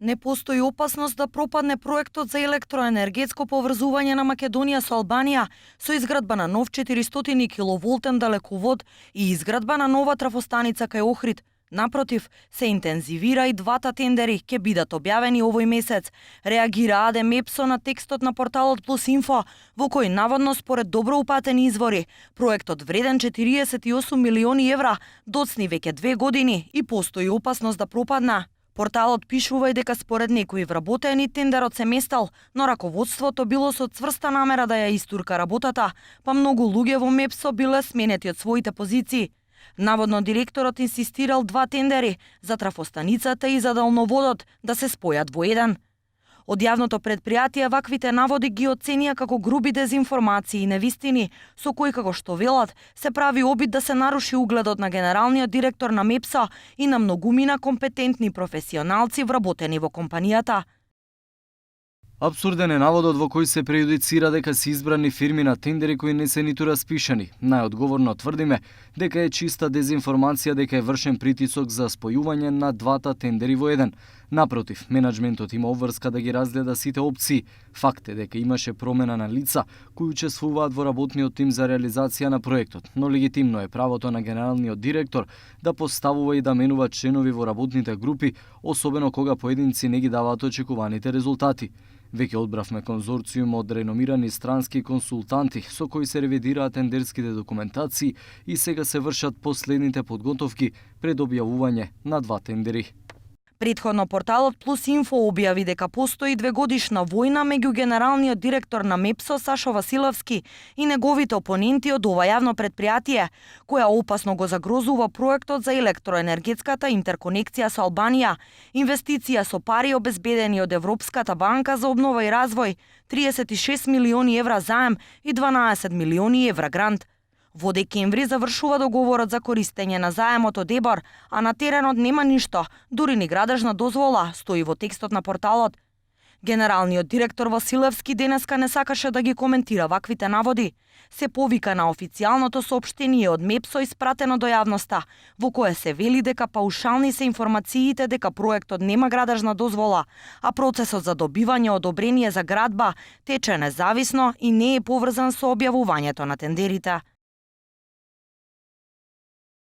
Не постои опасност да пропадне проектот за електроенергетско поврзување на Македонија со Албанија со изградба на нов 400 киловолтен далековод и изградба на нова трафостаница кај Охрид. Напротив, се интензивира и двата тендери ќе бидат објавени овој месец. Реагира АД МЕПСО на текстот на порталот Плюс Инфо, во кој наводно според добро упатени извори, проектот вреден 48 милиони евра доцни веќе 2 години и постои опасност да пропадна. Порталот пишува и дека според некои вработени тендерот се местал, но раководството било со цврста намера да ја истурка работата, па многу луѓе во МЕПСО биле сменети од своите позиции. Наводно директорот инсистирал два тендери за трафостаницата и за далноводот да се спојат во еден. Од јавното предпријатие ваквите наводи ги оценија како груби дезинформации и невистини, со кои, како што велат, се прави обид да се наруши угледот на генералниот директор на МЕПСО и на многумина компетентни професионалци вработени во компанијата. Апсурден е наводот во кој се прејудицира дека се избрани фирми на тендери кои не се ниту распишани. Најодговорно тврдиме дека е чиста дезинформација дека е вршен притисок за спојување на двата тендери во еден. Напротив, менаџментот има обврска да ги разгледа сите опции. Факт е дека имаше промена на лица кои учествуваат во работниот тим за реализација на проектот, но легитимно е правото на генералниот директор да поставува и да менува членови во работните групи, особено кога поединци не ги даваат очекуваните резултати. Веќе одбравме конзорциум од реномирани странски консултанти со кои се ревидираат тендерските документации и сега се вршат последните подготовки пред објавување на два тендери. Претходно порталот Плюс Инфо објави дека постои 2-годишна војна меѓу генералниот директор на МЕПСО Сашо Василевски и неговите опоненти од ова јавно предпријатие, која опасно го загрозува проектот за електроенергетската интерконекција со Албанија, инвестиција со пари обезбедени од Европската банка за обнова и развој, 36 милиони евра заем и 12 милиони евра грант. Во декември завршува договорот за користење на заемот од ЕБОР, а на теренот нема ништо, дури ни градежна дозвола, стои во текстот на порталот. Генералниот директор Василевски денеска не сакаше да ги коментира ваквите наводи. Се повика на официјалното соопштение од МЕПСО испратено до јавноста, во кое се вели дека паушални се информациите дека проектот нема градежна дозвола, а процесот за добивање одобрение за градба тече независно и не е поврзан со објавувањето на тендерите.